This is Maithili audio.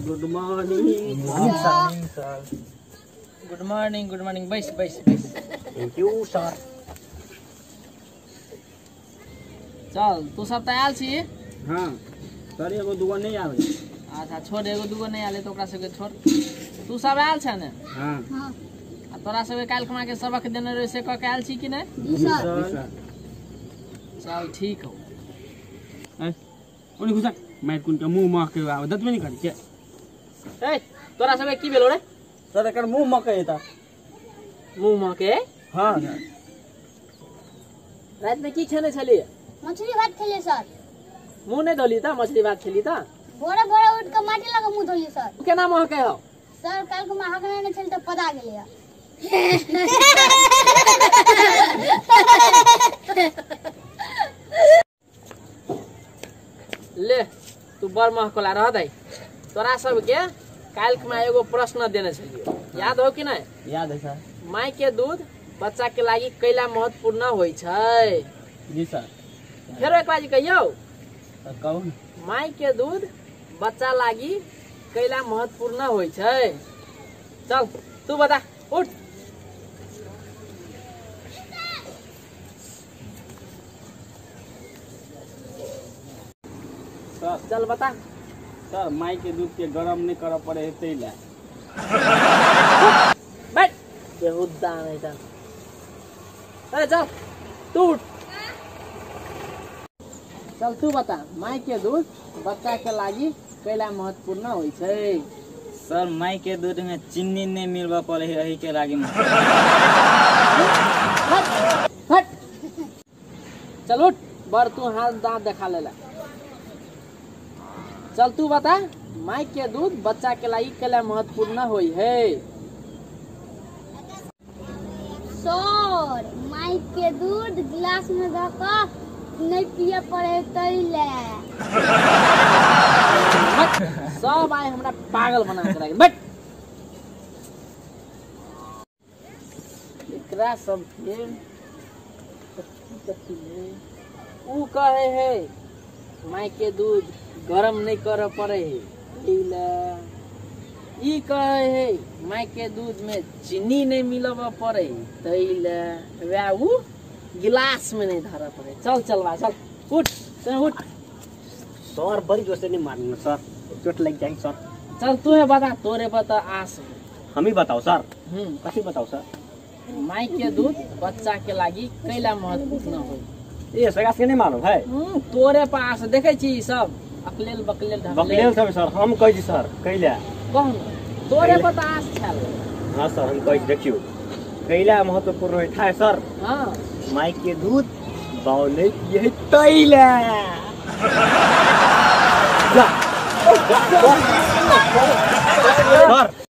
Good morning sir. Good morning, good morning. बैस बैस बैस। Thank you sir. चल तू सब तऽ आयल छी? हाँ सर, एगो दूगो नहीं आवे। अच्छा छोड़, एगो दूगो नहीं आले तो ओकरा सबके छोड़। तू सब आयल छ ने? हाँ। आ तोरा सबके काल्हि खुना के सबक देने रहे से कऽ के आयल छी कि नहीं? जी सर। चल ठीक हो। ओनी घुसा मैं कुन के मुंह मह के आवे दतबे नहीं करी के। ए तोरा सबके की भेलो रे? सर एकर मुंह मके एता। मुंह मके? हां। रात में की खेने छलिए? मछली भात खेलिए सर। मुंह नहीं धोली त मछली भात खेली त? भोरे भोरे उठ के माटी लगा मुंह धोलिए सर। केना महके हो? सर काल को महकने नहीं छल त पदा गेलिए। ले तू बड़ महकला रह दे। तोरा सबके काल्हि में एगो प्रश्न देने छलियो, याद हो कि नहीं? याद है सर। My के दूध बच्चा के लागी कैला महत्वपूर्ण होइ छै? जी सर। फेरो एक बार कहियौ। कहू। My के दूध बच्चा लागी कैला महत्वपूर्ण होइ छै? चल तू बता, उठ। सर चल बता। सर my के दूध के गरम नहीं करऽ पड़े है तै ला। बैठ बेहुदा नहीं चल। अरे चल तू उठ। चल तू बता, my के दूध बच्चा के लागी कैला महत्वपूर्ण होइ छै? सर my के दूध में चीनी नहीं मिलबा पड़े है एही के लागी। हट हट चल उठ, बर तू हाथ दांत देखा लेला। चल तू बता, my के दूध बच्चा के लागी कैला महत्वपूर्ण होइ है? सर my के दूध गिलास में धऽ कऽ नहीं पिए पड़े तै ले। सब आए हमरा पागल बना के राखि। बैठ। एकरा सब के ऊ कहे है my के दूध गरम नहीं करऽ पड़े है ई ले। ई कहे है my के दूध में चीनी नहीं मिलबऽ पड़े तै ले। वएह ऊ गिलास में नहीं धरऽ पड़े। चल चल बा चल उठ, चल उठ। सर बड़ी जोर से नहीं मारना सर, चोट लग जाए सर। चल तू है बता, तोरे बता आस। हम ही बताओ सर। कथी बताओ सर? My के दूध बच्चा के लागी कैला महत्वपूर्ण होइ? ए सगा से नहीं मालूम है। तोरे पास देखे छी सब अकलेल बकलेल ढकलेल बकलेल सब सर। हम कहै छी सर कैला कहू, तोरे बता आस छल। हां सर हम कहै छी, देखियो कैला महत्वपूर्ण होइ था सर। हां my के दूध बाव नहीं पिए तैला। जा सर